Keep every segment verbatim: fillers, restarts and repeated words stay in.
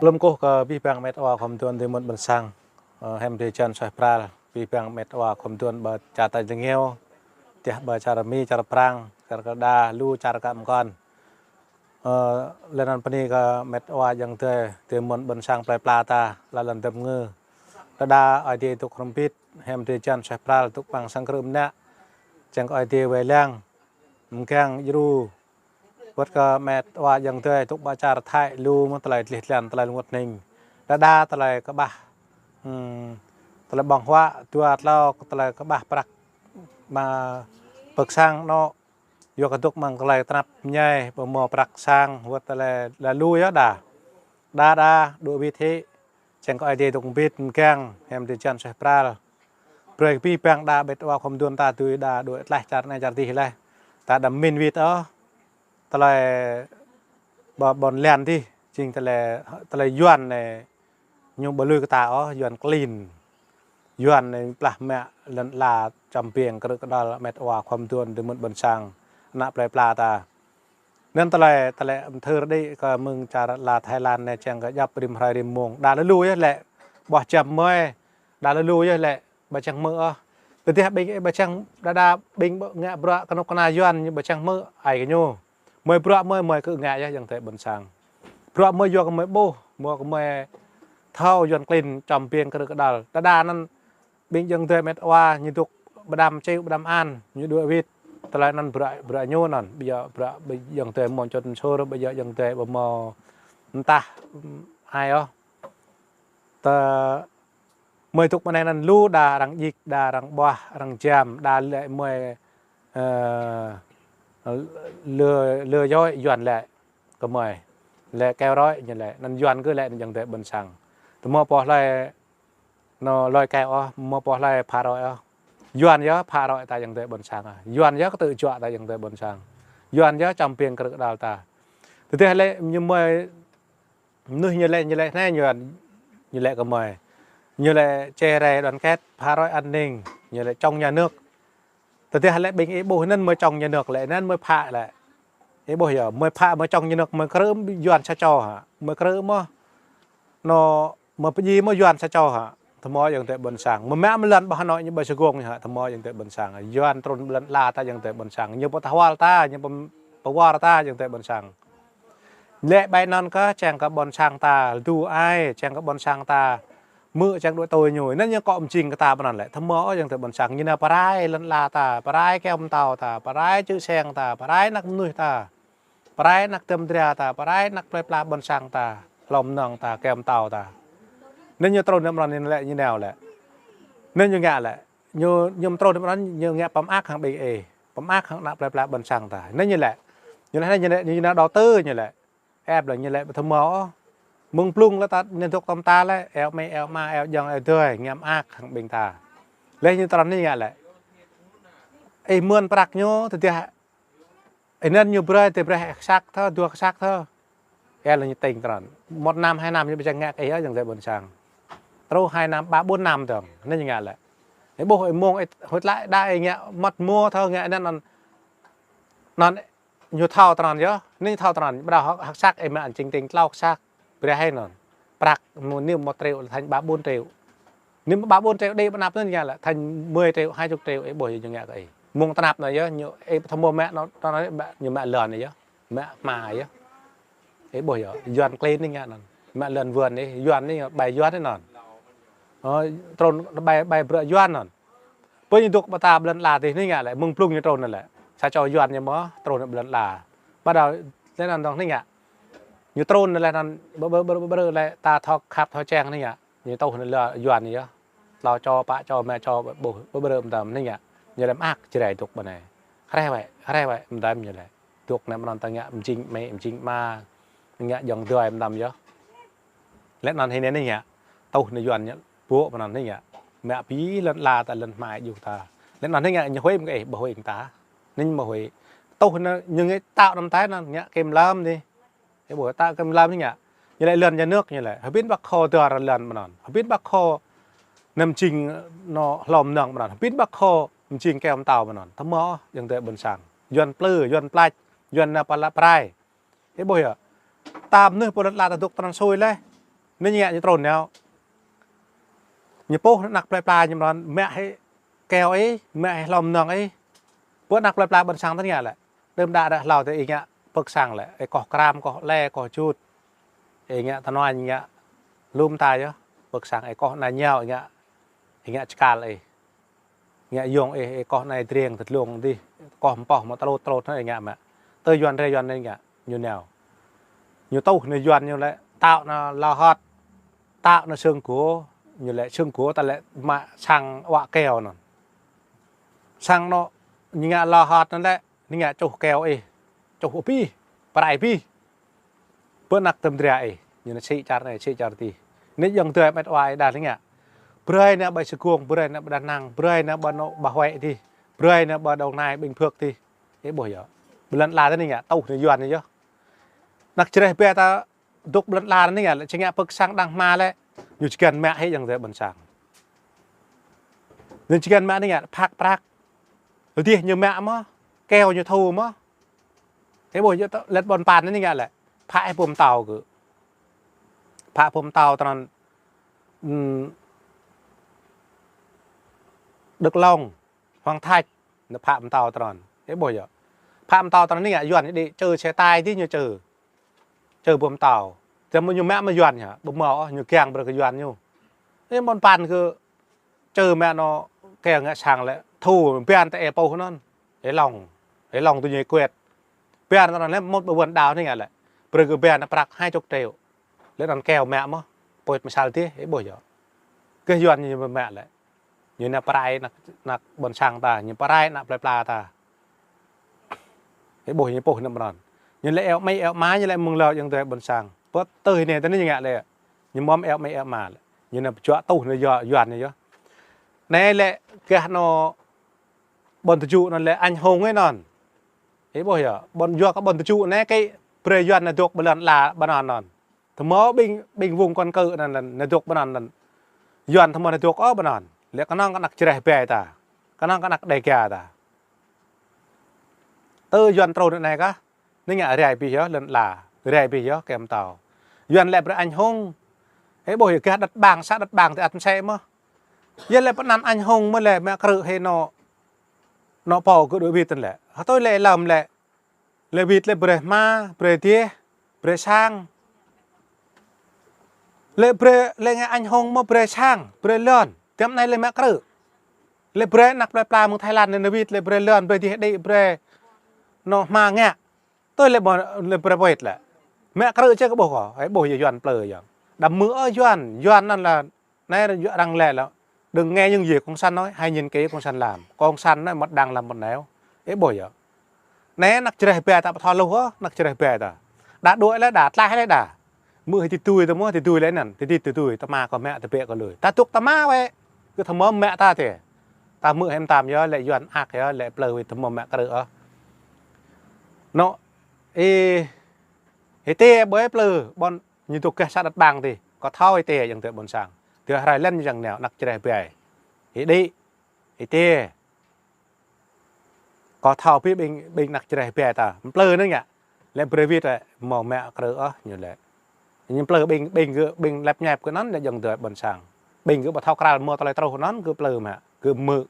Lơ̆m kơkuh kơ abih bang met wa khŏm dŏn tơmŭt ƀôn sang, ơ, hiam drơi jăn suaih pral, abih bang met wa khŏm dŏn ƀơi čar tač rơngiao, tơdah ƀơi čar Mi, čar Prang, čar Kơđa, lu čar kơ mơkŏn. Ơ, lĕ anŭn bơni kơ met wa ayŏng adơi tơmŭt ƀôn sang plơi pla ta, lŏn lŏn dăm ngư. Đơđa Ơi Adai dŏ hrŏm hơbĭt, hiam drơi jăn suaih pral dŏ amăng sang krư̆ mơnă. Čang kơ Ơi Adai wai lăng, mơgang djru, wơ̆t kơ met wa ayŏng adơi dŏ ƀơi čar Thái lu mơ̆ tơlơi dleh dlan, tơlơi rơngot hning. Đơđa tơlơi kơƀah, hm, tơlơi ƀơ̆ng huă, dua tlâo tơlơi kơƀah prăk mă pơk sang anŏ. Yua kơ dŏ amăng tơlơi tơnap mơñai, ƀu hmâo prăk sang, wơ̆t tơlơi lalu yơh đa. Đa đa, dŏ wĭt hĭ, čang kơ Ơi Adai dŏ hơbĭt mơgang, hiam drơi jăn suaih pral. Brơi kơ abih bang đa met wa khŏm dŏn ta tui đa dŏ tlaih čar anai čar adih laih. Ta đăm min wĭt ôh. Tơlơi ƀơ-, ƀôn lan adih, jing tơlơi, tơlơi Yuan anai ñu ƀu lui kơ ta ôh, Yuan klin. Yuan anai plah mă lŏn ala čăm ƀing krư̆ kơđăl met wa khŏm dŏn tơmŭt ƀôn sang, ană plơi pla ta. Anŭn tơlơi, tơlơi mơthưr đĭ kơ mơ̆ng čar ala Thái Lan anai čang kơ djŏp rĭm hrơi rĭm mông. Đa lalu yơh lĕ, ƀuh čăm mơi, đa lalu yơh lĕ, ƀu čang hmư̆ ôh. Tơdah ƀing, ƀu čang, đa đa ƀing ngă bruă kơnuk kơna Yuan ñu ƀu čang hmư̆ ai kơ ñu. Mơi bruă mơi, mơi kơ ngă yơh ayŏng adơi ƀôn sang. Bruă mơi yua kơ mơi ƀuh, mơi kơ mơi thâo Yuan klin čăm ƀing krư̆ kơđăl. Đa đa anŭn ƀing ayŏng adơi met wa ñu dŏ ƀơđăm čeo ƀơđăm an, ñu dŏ wĭt. Tơlơi anŭn bruă, bruă ñu anŭn. Ƀu djơ̆ bruă, ƀu djơ̆ ayŏng adơi mơ̆n čut sôr, ƀu djơ̆ ayŏng adơi ƀu hmâo mơtah, hm, ai ôh. Tơ mơi dŏ mơ̆ng anai anŭn lu đa arăng djik, đa arăng ƀuah, arăng jam, đa lĕ mơi, ơ, lơ, lơ djoi Yuan lĕ kơ mơi. Lĕ keo roi ñu lĕ, anŭn Yuan kơ lĕ anŭn ayŏng adơi ƀôn sang. Tơ hmâo pô hlơi anŏ lơi keo ôh, hmâo pô hlơi phă roi ôh. Yuan yơh phă roi ta ayŏng adơi ƀôn sang ah. Yuan yơh kơtư̆ juă ta ayŏng adơi ƀôn sang. Yuan yơh čăm ƀing krư̆ kơđăl ta. Tơdah lĕ ñu mơi mơnuih ñu lĕ, ñu lĕ anai ñu, ñu lĕ kơ mơi. Ñu lĕ chia rẽ đoàn kết, phá rối an ninh, ñu lĕ chống nhà nước. Tơdah lĕ ƀing ih ƀuh anŭn mơi chống nhà nước lĕ, anŭn mơi phă lĕ. Ih ƀuh yơh, mơi phă mơi chống nhà nước, mơi krư̆ Yuan sa čô hă. Mơi krư̆ mơ̆. Anŏ mơi pơdjai mơ̆ Yuan sa čô hă. Tơhmâo ayŏng adơi ƀôn sang. Mơi mă mơ̆ lŏn ƀơi Hà Nội ñu ƀơi Sài Gòn hă. Tơhmâo ayŏng adơi ƀôn sang. Yuan trŭn ƀơi lŏn ala ta ayŏng adơi ƀôn sang. Ñu pơtơhual ta, ñu pơm-, pơwar ta ayŏng adơi ƀôn sang. Lĕ ƀai anŭn kơ, čang kơ ƀôn sang ta, rơdu ai, čang kơ ƀôn sang ta, hmư̆ čang đuaĭ tui ñu. Anŭn ñu akŏ mơjing kơ ta ƀơi anŭn lĕ. Tơhmâo ôh ayŏng adơi ƀôn sang. Ñu nao pơrai lŏn ala ta, pơrai kơyâo pơtâo ta, pơrai čư̆ seng ta, pơrai anăk mơnuih ta, pơrai anăk tơm dra ta, pơrai anăk plơi pla ƀôn sang ta, hlô mơnơ̆ng ta, kơyâo pơtâo ta. Anŭn ñu trŭn ƀơi anŭn ñu lĕ, ñu nao lĕ. Anŭn ñu ngă lĕ. Ñu, ñu trŭn ƀơi anŭn ñu ngă pơmơak hăng ƀing ih. Pơmơak hăng anăk plơi pla ƀôn sang ta. Anŭn ñu lĕ. Ñu lĕ, ñu lĕ, ñu nao đầu tư ñu lĕ. Ĕp lĕ ñu lĕ ƀu tơhmâo ôh. Mơ̆ng blung lĕ ta, ñu dŏ tŏm ta lĕ, eo amĭ, eo ama, eo ayŏng, eo adơi, ngă mơak hăng ƀing ta. Lĕ ñu trŭn anai ngă lĕ. Ih mơ̆n prăk ñu, tơdah ih anŭn ñu brơi, tơdah brơi kơsăk thơ, dua kơsăk thơ. Ĕp lĕ ñu tĭng trŭn. Một năm, hai năm ñu ƀu čang ngă kơ ih ayŏng adơi ƀôn sang. Truh hai năm, ba bốn năm dơ̆ng, anŭn ñu ngă lĕ. Ih ƀuh ih mơ̆ng ih, huĭ tlaih đa ih ngă mơmŏt mơ̆ thơ ngă anŭn, anŭn, anŭn ñu thâo trŭn yơh, anŭn ñu thâo trŭn, ƀrô hơ̆k, hơ̆k kơsăk ih mă anŭn jing tĭng tlâo kơsăk, brơi hĭ anŭn. Prăk mơ̆ ñu một triệu thành ba bốn triệu. Ñu ba bốn triệu đĭ ƀơi anăp anŭn ngă lĕ thành mười triệu, hai chục triệu, ih ƀuh ñu ngă kơ ih. Mơ̆ng tơnap anŭn yơh, ñu ih tơhmâo mă anŭn, anŭn ñu mă lŏn yơh, mă hma yơh. Ih ƀuh yơh, Yuan klin anai ngă anŭn. Mă lŏn vườn anai, Yuan anai, ƀai Yuan anai anŭn. Ơ, trŭn ƀai, ƀai bruă Yuan anŭn. Pơ ñu dŏ ƀơi ta ƀơi lŏn ala adih anai ngă lĕ, mơ̆ng blung ñu trŭn anŭn lĕ. Sa čô Yuan ñu mơ̆, trŭn ƀơi lŏn ala. Bắt đầu lĕ anŭn dơ̆ng anai ngă. Ñu trŭn lĕ anŭn ƀơ-, ƀơ-, ƀơ-, ƀơ-, lĕ ta thâo khăp thâo čang anai ngă. Ñu tuh anŭn lĕ Yuan ñu yơh. Tlâo čô, pă čô, rơma čô, ƀuh, ƀơ-, ƀơ-, mơtam anai ngă. Ñu lĕ mơak Jrai dŏ ƀơi anai. Hrĕh wĕ, hrĕh wĕ, mơtam ñu lĕ. Dŏ anai mơnơ̆ng ta ngă mơjing amĭ, mơjing ama. Ngă ayŏng adơi mơtam yơh. Lĕ anŭn hĭ anai ngă. Tuh anai Yuan ñu. Ƀuh ƀơi anŭn anai ngă. Mă abih lŏn ala ta lŏn hmai djuh ta. Lĕ anŭn anai ngă ñu huĭ mơ̆ng ih, ƀu huĭ mơ̆ng ta. Anŭn mơ̆ huĭ. Tuh anai ñu ngă tao anŭn ta anŭn ngă kiểm lâm anai. Ih ƀuh tao kiểm lâm anai ngă. Ñu lĕ lŏn nhà nước ñu lĕ. Hơbĭn Bác Hồ dŏ lŏn ƀơi anŭn. Hơbĭn Bác Hồ anăm jing anŏ hlô mơnơ̆ng ƀơi anŭn. Hơbĭn Bác Hồ anăm jing kơyâo pơtâo ƀơi anŭn. Tơhmâo ayŏng adơi ƀôn sang. Yuan plư, Yuan plač, Yuan nao pơala pơrai. Ih ƀuh yơh. Ta mơnuih pơ lŏn ala ta dŏ tơnăn sui leh. Anai ñu ngă ñu trŭn nao. Ñu puh ană plơi pla ñu mơ̆n, mă hĭ keo ih, mă hĭ hlâo mơnơ̆ng ih. Pơ ană plơi pla ƀôn sang tơ ñu ngă lĕ. Đơm đă đă hlâo tơ ih ngă pơ̆k sang lĕ. Ih koh kram, koh lĕ, koh jut. Ih ngă tơnuañ, ih ngă lŏm ta yơh. Pơ̆k sang ih koh anai ñu ngă, ih ngă čkal ih. Ngă yŏng ih, ih koh anai driêng tơdlông dih, koh mpoh mă tơlôt tơlôt anai ngă mă. Tơ Yuan rai Yuan anai ngă, ñu nao. Ñu tuh anai Yuan ñu lĕ, tao anai lŏ hŏt, tao anai sưng gô, ñu lĕ sưng gô ta lĕ mă sang wă keo anŭn. Sang anŭn, ñu ngă lŏ hŏt anŭn lĕ, ñu ngă čuh keo ih, čuh abih, pơrai abih. Pơ ană tơm dra ih, ñu anai sĭ čar anai, sĭ čar dih. Anai ayŏng adơi met wa ih đa ñu ngă. Brơi anai ƀơi Sơgung, brơi anai ƀơi Đà Nẵng, brơi anai ƀơi anŭn ƀơi Huế dih. Brơi anai ƀơi Đồng Nai, Bình Phước dih. Ih ƀuh yơh. Ƀơi lŏn ala tơ ñu ngă, tuh anai Yuan ñu yơh. Ană čơreh ƀe ta dŏ ƀơi lŏn ala tơ ñu ngă, lĕ či ngă pơ̆k sang đang hma lĕ. Ñu či găn mă hĭ ayŏng adơi ƀôn sang. Ñu či găn mă ñu ngă, phak prăk. Dih ñu mă mơ̆, keo ñu thu mơ̆. Ih ƀuh yơh tơ, lĕ ƀôn păn anai ñu ngă lĕ. Phă ih pơm tao kơ. Phă pơm tao tơnăn, ừm, Đức Long, Hoàng Thạch, anai phă pơm tao tơnăn. Ih ƀuh yơh. Phă pơm tao tơnăn ñu ngă Yuan ñu đĭ, čơ xe tay dih ñu čơ. Čơ pơm tao. Tơma ñu mă mơ̆ Yuan hă, ƀu hmâo ôh, ñu kiăng brơi kơ Yuan ñu. Ih ƀôn păn kơ čơ mă anŭn keo ngă sang lĕ, thu ƀiăn tơ ih puh anŭn. Ih lŏng, ih lŏng tui ñu kuet. Ƀiăn tơ anŭn lĕ mŭt ƀơi ƀôn đao anai ngă lĕ. Brơi kơ ƀiăn anai prăk hai chục triệu. Lĕ anŭn keo mă mơ̆, pơ̆t mơsal dih, ih ƀuh yơh. Kơ Yuan ñu mă lĕ. Ñu anai pơrai ană, ană ƀôn sang ta, ñu pơrai ană plơi pla ta. Ih ƀuh ñu puh anŭn mơ̆n. Ñu lĕ eo amĭ eo ama, ñu lĕ mơ̆ng hlâo ayŏng adơi ƀôn sang. Pơ tơ anai tơ anai ñu ngă lĕ. Ñu mơ̆m eo amĭ eo ama lĕ. Ñu anai pơčuă tuh anai Yuan ñu yơh. Anai lĕ gah anŭn ƀôn tơju anŭn lĕ anh hùng ih anŭn. Ih ƀuh yơh, ƀôn yua kơ ƀôn tơju anai kơ brơi Yuan anai dŏ ƀơi lŏn ala ƀơi anŭn anŭn. Tơma ƀing, ƀing vùng căn cứ anŭn, anŭn, anai dŏ ƀơi anŭn anŭn. Yuan tơma anai dŏ ôh ƀơi anŭn. Lĕ kơnơ̆ng kơ ană čơreh ƀe ta. Kơnơ̆ng kơ ană Đêga ta. Tơ Yuan trŭn anai kah. Anai ngă rai abih yơh lŏn ala. Rai abih yơh kơ pơm tao. Yuan lĕ brơi anh hùng. Ih ƀuh yơh gah đất bằng, xã đất bằng tơ ăt mơsĕ mơ̆. Yua lĕ pơanăn anh hùng mơ̆ lĕ mă krư̆ hĭ anŭn. Anŭn pô kơ đuaĭ wĭt anŭn lĕ. Hơtui lĕ lăm lĕ. Lĕ wĭt lĕ brơi hma, brơi dih, brơi sang. Lĕ brơi, lĕ ngă anh hùng mơ̆ brơi sang, brơi lŏn. Tơm anai lĕ mă krư̆. Lĕ brơi ană plơi pla mơ̆ng Thái Lan anai wĭt lĕ brơi lŏn, brơi dih đĭ, brơi anŭn hma ngă. Tui lĕ ƀu, lĕ brơi wĭt lĕ. Mă krư̆ čơ kơ ƀuh kơ, ih ƀuh yơh Yuan plư yơh. Đăm mư̆ ôh Yuan, Yuan anŭn lĕ Anai arăng lĕ lĕ, đừng nghe những gì cộng sản nói, hãy nhìn kỹ cộng sản làm. Cộng sản nói một đằng làm một nẻo. Ih ƀuh yơh. Anai ană čơreh ƀe ta ƀu thâo hluh ôh, ană čơreh ƀe ta. Đa đuaĭ lĕ đa, tlaih lĕ đa. Mư̆ hĭ tui tui tơma, tui tui lĕ anŭn, tui tui tui tui, tơma kơ mă tơbiă kơ lui. Ta dŏ tơma wĕ. Kơ tơma mă ta tê. Ta mư̆ hĭ tam yơh, lĕ Yuan ăk yơh, lĕ plư wĕ tơma mă krư̆ ôh. Anŭn, ih, ih tê ƀơi plư, ƀôn Ñu dŏ gah xã đất bằng tê, kâo thâo ih tê ayŏng adơi ƀôn sang. Tơ hrơi lĕ ñu jăng nao, ană čơreh ƀe. Ih đĭ, ih tê. Kâo thâo ƀing, ƀing, ƀing ană čơreh ƀe ta. Mplư anŭn ngă. Lĕ brơi wĭt lĕ, hmâo mă krư̆ ôh, ñu lĕ. Ñu mplư ƀing, ƀing gơ̆, ƀing lĕp ñĕp kơ anŭn, lĕ ayŏng adơi ƀôn sang. Ƀing gơ̆ ƀu thâo krăl hmâo tơlơi truh anŭn, gơ̆ mplư mă, gơ̆ hmư̆.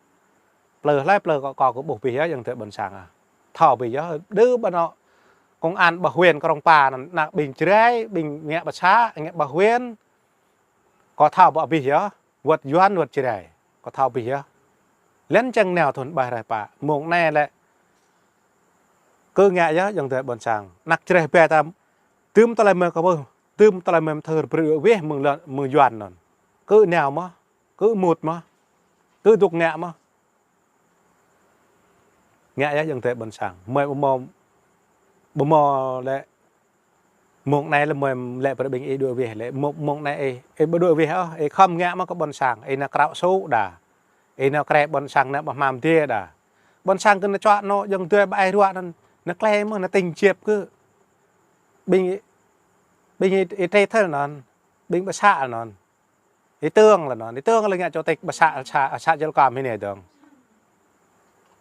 Plư hlơi plư kâo, kâo kơ ƀuh ƀiă yơh, ayŏng adơi ƀôn sang ah. Thâo ƀiă yơh, đơ ƀơi anŏ công an ƀơi huyện Krông Pa anŭn, ană ƀing Jrai, ƀing ngă ƀơi xã, ngă ƀơi huyện. Kâo thâo ƀiă yơh, wơ̆t Yuan, wơ̆t Jrai. Kâo thâo ƀiă yơh. Lĕ čang nao thŭn ƀai rai pă, mông anai lĕ. Kơ ngă yơh, ayŏng adơi ƀôn sang. Ană čơreh ƀe ta, tơm tơlơi mơ̆ kơ ƀuh, tơm tơlơi mơ̆ thơr brơi wĕ mơ̆ng lŏn, mơ̆ng Yuan anŭn. Kơ nao mơ̆, kơ mŭt mơ̆, kơ dŏ ngă mơ̆. Ngă yơh ayŏng adơi ƀôn sang. Mơi ƀu hmâo, ƀu hmâo lĕ. Mông anai lĕ mơi lĕ brơi ƀing ih đuaĭ wĕ lĕ. Mông, mông anai ih, ih ƀu đuaĭ wĕ ôh, ih khŏm ngă mơ̆ kơ ƀôn sang. Ih nao krao su đa. Ih nao kreh ƀôn sang nao ƀơi hmam dê đa. Ƀôn sang kơ nao čuă anŏ ayŏng adơi ƀai ruă anŭn. Nao klei mơ̆, nao tĭng jĕp kơ. Ƀing, ƀing ih, ih trê thơ anŭn. Ƀing ƀơi xã anŭn. Ih Tường lĕ anŭn, ih Tường lĕ ngă chủ tịch ƀơi xã, xã, xã Jil Kam hĭ anai dơ̆ng.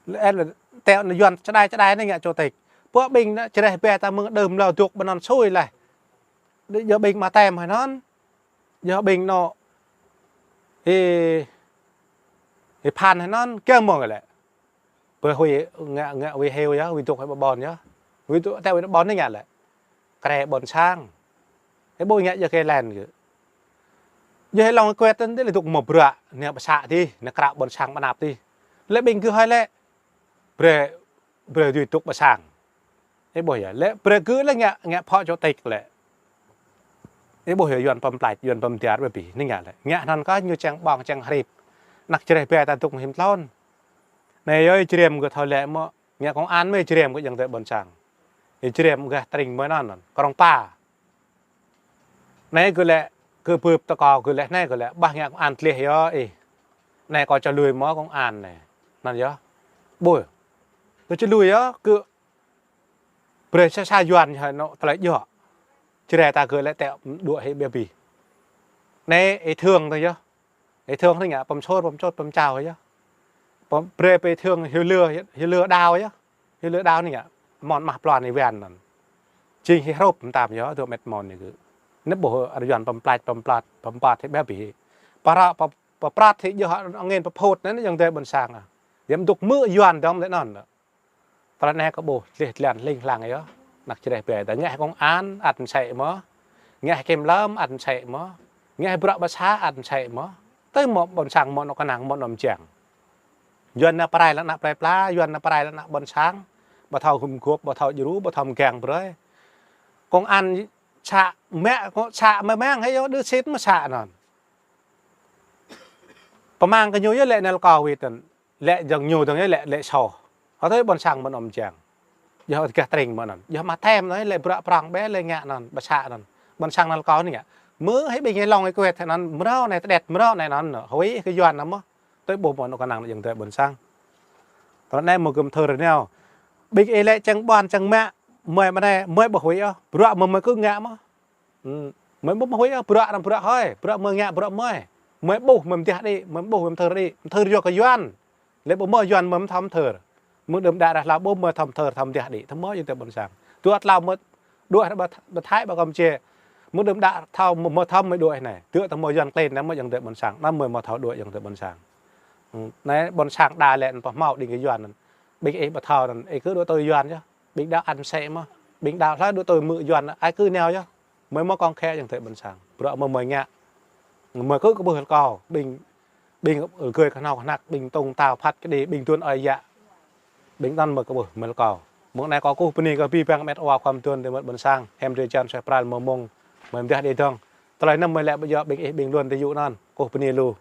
Lĕ, lĕ, teo anŭn Yuan čơđai, čơđai anai ngă chủ tịch. Pơ ƀing ană čơreh ƀe ta mơ̆ng đưm hlâo dŏ ƀơi anŭn sui laih. Đơ yơh ƀing mă tem hĭ anŭn. Yua ƀing anŏ, ih, ih phan hĭ anŭn, kiăng mơ̆ng lĕ. Pơ huĭ ngă, ngă huĭ hyu yơh, huĭ dŏ hĭ ƀă ƀôn yơh. Huĭ dŏ, tĕ huĭ ƀôn anai ngă lĕ. Kre ƀôn sang. Ih ƀu ngă yơh kre len gơ̆. Yơh hĭ lŏng kuet tăn dih lĕ dŏ mơ̆ bruă, neh pơsă dih, neh krao ƀôn sang pơnap dih. Lĕ ƀing gơ̆ hơi lĕ. Brơi, brơi dui dŏ pơ sang. Ih ƀuh yơh, lĕ brơi gơ̆ lĕ ngă, ngă phó chủ tịch lĕ. Ih ƀuh yơh Yuan pơm plač, Yuan pơm tiar ƀơi bih, anai ngă lĕ. Ngă anŭn kơ ñu čang ƀơ̆ng čang hrip. Anăk čơreh ƀe ta dŏ mơ̆ hĭm tlôn. Anai yơh ih Jrem gơ̆ thâo lĕ mơ̆, ngă công an mơ̆ ih Jrem gơ̆ jing tơ ƀôn sang. Ih Jrem gah tring mơ̆ anŭn, anŭn. Krong Pa. Anai gơ̆ lĕ, gơ̆ bưp tơ kâo gơ̆ lĕ, anai gơ̆ lĕ, ƀah ngă công an tleh yơh ih. Anai kâo čơlui mơ̆ công an anai. Anŭn yơh. Ƀuh. Gơ̆ čơlui yơh, gơ̆ brơi sa sa Yuan hơi anŏ tơlơi djŏ. Čơreh ta gơ̆ lĕ tĕ đuaĭ hĭ ƀơi bih. Anai ih Thương tơ yơh. Ih Thương anai ngă pơm sôr, pơm čôt, pơm čao yơh. Pơm brơi pơ ih Thương hyu lơ, hyu lơ đao yơh. Hyu lơ đao anai ngă. Mơ̆n mah plon ih Wen anŭn. Jing hĭ hrôp mơtam yơh, dŏ met mơ̆n anai gơ̆. Anai ƀuh arăng Yuan pơm plač, pơm plač, pơm pơt hĭ ƀơi bih. Pơră, pơ, pơprăt hĭ djŏ angĭn pơphŭt anai, anai jing tơ ƀôn sang ah. Yơh dŏ mơ̆ Yuan dŏng lĕ anŭn. Tơlơi anai kơ ƀuh, tleh tlan hling hlang yơh. Anăk čơreh ƀe ta ngă hĭ công an, ăt mơsĕ mơ̆. Ngă hĭ kiểm lâm, ăt mơsĕ mơ̆. Ngă hĭ bruă pơ sa, ăt mơsĕ mơ̆. Tơ mơ̆ ƀôn sang mơ̆ anŏ kơnang, mơ̆ anŏ mơjang. Yuan anai pơrai lăng anăk pơrai pla, Yuan anai pơrai lăng anăk ƀôn sang. Ƀu thâo hŭm gŏp, ƀu thâo djru, ƀu thâo mơgang brơi. Công an să mă, să mơmang hĭ yơh, đơ sĭt mơ̆ să anŭn. Pơmang kơ ñu yơh lĕ năl kâo wĭt anŭn. Lĕ jing ñu dơ̆ng yơh lĕ, lĕ soh. Hơtơi ƀôn sang mơ̆ anŏ mơjang. Yơh gah tring mơ̆ anŭn. Yơh mă tem anŭn lĕ bruă prong ƀe lĕ ngă anŭn, pơsă anŭn. Ƀôn sang năl kâo anai ngă. Mơ̆ hĭ ƀing ih lŏng ih kuet anŭn, mrâo anai tơđĕt, mrâo anai anŭn. Huĭ kơ Yuan anŭn mơ̆. Tui ƀuh mơ̆ anŏ kơnang jing tơ ƀôn sang. Tơlơi anai mơ̆ gơ̆m thâo rơneo. Ƀing ih lĕ čang ƀuăn čang mă, mơi mơnai, mơi ƀu huĭ ôh. Bruă mơi mơi kơ ngă mơ̆. Ư, mơi ƀu mơ̆ huĭ ôh, bruă anŭn bruă hơi, bruă mơi ngă bruă mơi. Mơi ƀuh, mơi mơdiah đĭ, mơi ƀuh, mơi mơthâo đĭ, mơthâo yua kơ Yuan. Lĕ ƀu mơi Yuan mơi mơthâo mơthâo. Mơ̆ng đưm đă ră hlâo ƀu mơi thâo mơthâo, thâo mơdiah đĭ, thâo mơi jing tơ ƀôn sang. Tơ̆ hlâo mơi đuaĭ ƀơ, ƀơ Thái, ƀơ Kampuchia. Mơ̆ng đưm đă thâo mơi, mơi thâo mơi đuaĭ anai. Tơ̆ thâo mơi Yuan klin anai mơi jing tơ ƀôn sang. Anŭn mơi mơthâo đuaĭ jing tơ ƀôn sang. Ư, anai ƀôn sang đa lĕ anŭn pơhmâo đing kơ Yuan anŭn. Ƀing ih ƀu thâo anŭn, ih kơ đuaĭ tui Yuan yơh. Ƀing đaŏ ăt mơsĕ mơ̆. Ƀing đaŏ hlơi đuaĭ tui mơ̆ Yuan, ai kơ nao yơh. Mơi mơ̆ kong khĕ jing tơ ƀôn sang. Bruă mơi mơi ngă. Mơi kơ kơ ƀuh kâo. Ƀing, ƀing rơgơi kơhnâo kơhnăk, ƀing tông tao phat kơđi, ƀing tuan ơi yă. Ƀing anŭn mơi kơ ƀuh mơi kâo. Mơ̆ng anai kâo kơkuh bơni kơ abih bang met wa khua mơtuan tơ met ƀôn sang. Hiam drơi jăn suaih pral mơ̆ng mông. Mơi mơdiah đĭ dơ̆ng. Tơlơi anŭn mơi lĕ ƀu djơ̆ ƀing ih ƀing Luan tơ yŭ anŭn. Kơkuh bơni lu.